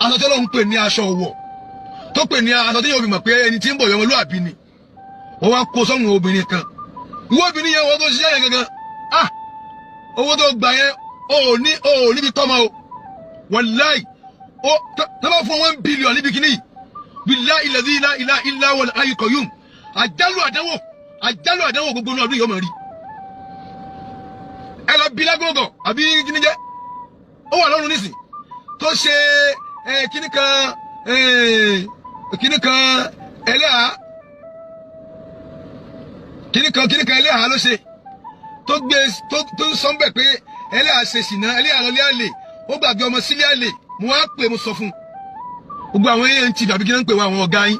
Aṣọ tí Ọlọ́run pè ní aṣọ ọ̀wọ̀, tó pè ní aṣọ tí yóò fi mọ̀ pé ẹni tí ń bọ̀ yọmọ lúàbí ni, wọ́n wá kó sọ́run obìnrin kan. Ìwọ obìnrin yẹn, wọ́n tó ṣiṣẹ́ yẹn gangan, ah, owó tó gbà yẹn, o ò ní, o ò níbi tọ́mọ o. Wàláì, o tó bá fún 1 billion níbi kíní yìí, billahi alladhi la ilaha illa huwal hayyul qayyum, àjálù àdánwò, àjálù àdánwò gbogbo ní ọdún yìí ọmọ rí. Ẹ lọ bí lágógó àbí kíní jẹ́, ó wà lọ́rùn nísìn tó ṣe kíní kan, kíní kan ẹlẹ́hà, kíní kan, kíní kan ẹlẹ́hà ló ṣe, tó gbé tó ń sọ bẹ́ẹ̀ pé ẹlẹ́hà ṣe ṣìnà, ẹlẹ́hà lọ́lẹ́ àlè, ó gbàgbé ọmọ sílé àlè. Mo wá pè, mo sọ fún un, gbogbo àwọn ANTV àbí kí ló ń pè wá, àwọn ọ̀gá yín,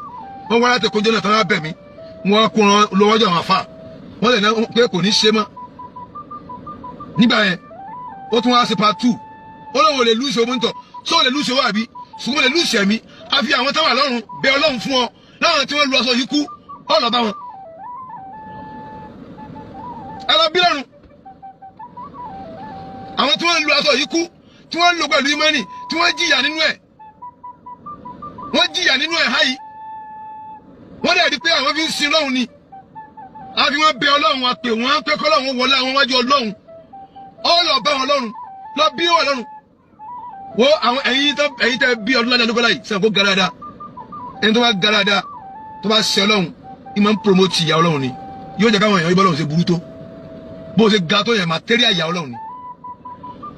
wọ́n wá láti kọjọ́ náà tán, wá bẹ̀ mí, wọ́n á kó wọn lọ́wọ́jọ́ àwọn àfà, wọ́n lè ná pé kò ní ṣe mọ́. Nígbà yẹn, ó tún wá sí part two, ó lóun ò lè lose owó nítọ̀ só ò lè lose owó àbí, ṣùgbọ́n lè lose ẹ̀mí. Àfi àwọn táwà lọ́rùn bẹ Ọlọ́run fún ọ láwọn tí wọ́n lu aṣọ yìí kú, ọ lọ bá wọn. Ẹ lọ bí lọ́rùn àwọn tí wọ́n lu aṣọ yìí kú, tí wọ́n lò pẹ̀lú ìmánì, tí wọ́n jìyà nínú ẹ̀, wọ́n jìyà nínú ẹ̀ háyì, wọ́n dẹ̀ rí pé àwọn fi ń sin Ọlọ́run ni. Àfi wọ́n bẹ Ọlọ́run wa pé wọ́n pé kọ́lọ́run wọlé àwọn wájú Ọlọ́run, ọ lọ bá wọn lọ́run, lọ bí wọn lọ́run. Wo àwọn ẹ̀yin tó, ẹ̀yin tẹ́ bí ọdún ládàá lókọ́lá yìí sàn kó garada. Ẹni tó bá garada, tó bá ṣe Ọlọ́run, ìmọ̀ ń promote ìyà Ọlọ́run ni. Yóò jẹ́ káwọn èèyàn ibọ́ Ọlọ́run ṣe burú tó. Bó ṣe ga tó yẹn, material ìyà Ọlọ́run ni.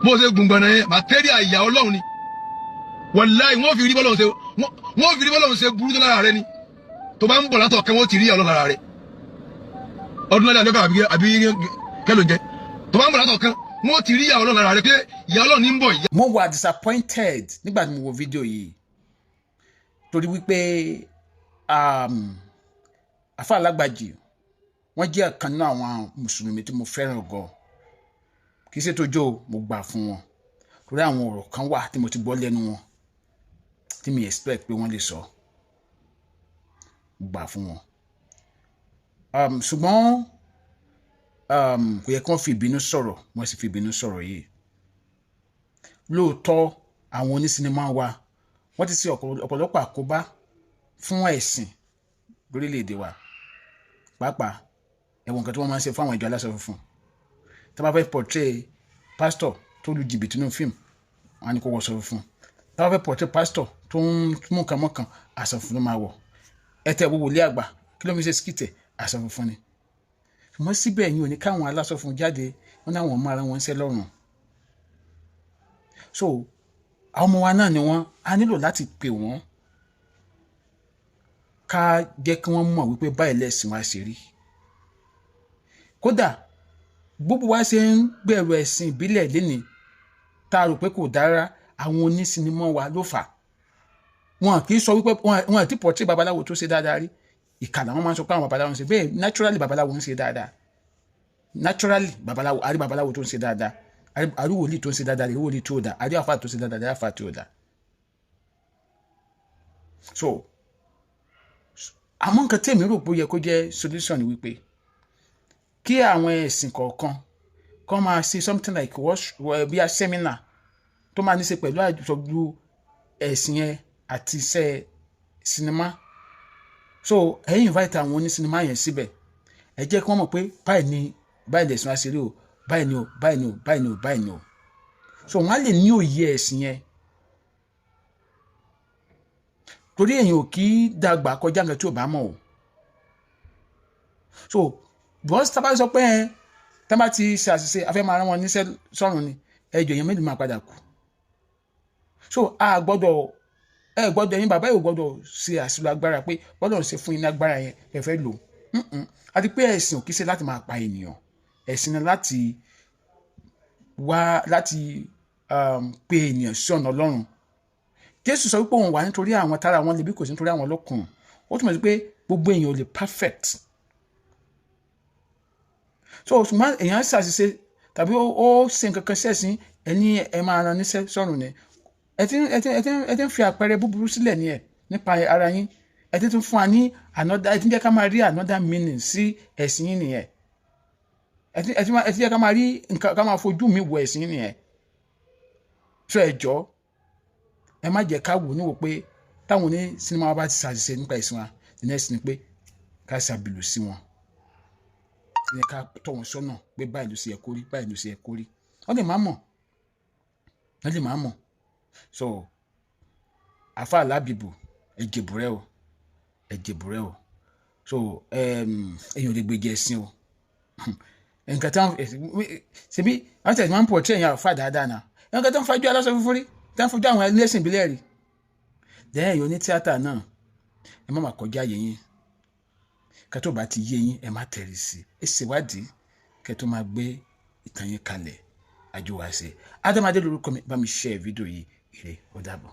Bó ṣe gbùngbọ̀n yẹn, material ìyà Ọlọ́run ni. Wàláì, wọ́n fi rí bọ́lọ́run ṣe burú tó lára rẹ ni. Tó bá ń bọ̀ látọ̀ kẹ́, wọ́n ti rí ìyà Ọlọ́run lára rẹ. Ọdún ládàá lókà àbí kẹ́lò jẹ́, tó bá ń bọ̀ látọ̀ kan, wọ́n ti rí ìyà Ọlọ́run lára rẹ pé ìyà Ọlọ́run ní ń bọ̀. Mo wà disappointed nígbà tí mo wo fídíò yìí, torí wípé Àfáà Lágbàjì, wọ́n jẹ́ ọ̀kan nínú àwọn mùsùlùmí tí mo fẹ́ràn gan. Kì í ṣe tójó, mo gbà fún wọn, torí àwọn ọ̀rọ̀ kan wà tí mo ti gbọ́ lẹ́nu wọn tí mi expect pé wọ́n lè sọ. Mo gbà fún wọn, ṣùgbọ́n kò yẹ kí wọ́n fi ìbínú sọ̀rọ̀, wọ́n sì fi ìbínú sọ̀rọ̀ yìí. Lóòótọ́, àwọn onísinimá wa, wọ́n ti ṣe ọ̀pọ̀lọpọ̀ àkóbá fún ẹ̀sìn lórílẹ̀‐èdè wa, pàápàá ẹ̀wọ̀n kan tí wọ́n máa ń ṣe fún àwọn ìjọ aláṣọ funfun. Tí wọ́n bá fẹ́ portray pásítọ̀ tó lu jìbìtì nínú fíìmù, wọn á ní kó wọṣọ funfun. Tí wọ́n bá fẹ́ portray pásítọ̀ tó ń mú nǹkan mọ́kàn, aṣọ funfun ló máa wọ̀. Ẹ tẹ́ wo wòlíì àgbà, kí ló fi ṣe skit? Aṣọ funfun ni. Ṣùgbọ́n síbẹ̀, yín ò ní káwọn aláṣọ funfun jáde, wọn náà wọ́n mú ara wọn ṣẹ́ lọ́rùn. So àwọn ọmọ wa náà ni wọ́n á nílò láti pè wọ́n, ká jẹ́ kí wọ́n mọ̀ wípé báyìí lẹ́sìn wa ṣe rí. Kódà gbogbo wa ṣe ń gbèrò ẹ̀sìn ìbílẹ̀ lénìí, tá a rò pé kò dára, àwọn onísinimá wa ló fà á. Wọn kì í sọ wípé wọn àti portray babaláwo tó ṣe dáadáa rí. Ìkà làwọn máa ń sọ pé àwọn babaláwo ń ṣe bẹ́ẹ̀. Naturally, babaláwo ń ṣe dáadáa. Naturally, babaláwo, àrí babaláwo tó ń ṣe dáadáa, àrí wòlíì tó ń ṣe dáadáa, àrí wòlíì tó dáa, àrí àfáà tó ṣe dáadáa, àrí àfáà tó dáa. So àmọ́ nǹkan tèmi rò pé ó yẹ kó jẹ́ solution ni wípé kí àwọn ẹ̀sìn kọ̀ọ̀kan kọ́ máa ṣe something like bí a seminar tó máa ní ṣe pẹ̀lú àjọṣọ́jú ẹ̀sìn yẹn àti iṣẹ́ sinimá. So ẹ invite àwọn onísinimá yẹn síbẹ̀, ẹ jẹ́ kí wọ́n mọ̀ pé báyìí ni, báyìí lẹ̀sìn wa ṣe rí o, báyìí ni o, báyìí ni o, báyìí ni o, báyìí ni o. So wọ́n á lè ní òye ẹ̀sìn yẹn, torí èèyàn ò kí dàgbà kọjá nǹkan tí ò bá mọ̀ o. So because tá a bá sọ pé ẹ tá a bá ti ṣe àṣìṣe, a fẹ́ máa rán wọn níṣẹ́ sọ́run ni, ẹjọ́ èèyàn mélòó máa padà kú? So a gbọ́dọ̀, ẹ gbọ́dọ̀, ẹ̀yin bàbá yìí ò gbọ́dọ̀ ṣe àṣìlò agbára pé gbọ́dọ̀ ṣe fún yín ní agbára yẹn ẹ fẹ́ lò. Àti pé ẹ̀sìn ò kí ṣe láti máa pa ènìyàn. Ẹ̀sìn ni láti wá láti pe ènìyàn sí ọ̀nà Ọlọ́run. Jésù sọ wípé òun wà nítorí àwọn tára wọn lè bí, kò sí nítorí àwọn ọlọ́kùnrin. Ó túmọ̀ sí pé gbogbo èèyàn ò lè perfect. So ṣùgbọ́n èèyàn ṣàṣìṣe tàbí ó ṣe nǹkan kan ṣẹ̀sìn, ẹni ẹ máa ran níṣẹ́ sọ̀rùn ni. Ẹ ti ń fi àpẹẹrẹ búburú sílẹ̀ ní ẹ̀ nípa ara yín. Ẹ ti tún fún wa ní another, ẹ ti ń jẹ́ ká máa rí another meaning sí ẹ̀sìn yín nìyẹn. Ẹ ti jẹ́ ká máa rí nǹkan, ká máa fojú mi wo ẹ̀sìn yín nìyẹn. So ẹ jọ̀ọ́. Ẹ má jẹ́ ká wò níwò pé táwọn oní sinimá wa bá ti ṣàṣìṣe nípa ìsìn wa, the next ni pé ká ṣàbìlù sí wọn ní, ká tọ́ wọn sọ́nà pé báyìí ló ṣe yẹ kó rí, báyìí ló ṣe yẹ kó rí. Wọ́n lè má mọ̀, wọ́n lè má mọ̀. So àfa alábìbò, ẹ jèbùrẹ́ o, ẹ jèbùrẹ́ o. So èèyàn ò lè gbèjẹ ẹ̀sìn o. Nǹkan tí wọ́n ṣebí wọ́n tẹ̀sí máa ń pọ̀ tí èèyàn àfa dáadáa náà, nǹkan tí wọ́n fajú aláṣọ funfun rí, tí wọ́n fojú àwọn ẹlẹ́sìn ìbílẹ̀ rí. Dẹ́yìn èèyàn ní tíátà náà, ẹ má má kọjá yé yín. Kẹ́ tó bá ti yé yín, ẹ má tẹ̀rí sí i, ẹ ṣèwádìí kẹ́ tó máa gbé ìtàn yín kalẹ̀. Àjò wa ṣe. Ádámádé lórúkọ mi. Bá mi share fídíò yìí. Ire, ó dàbọ̀.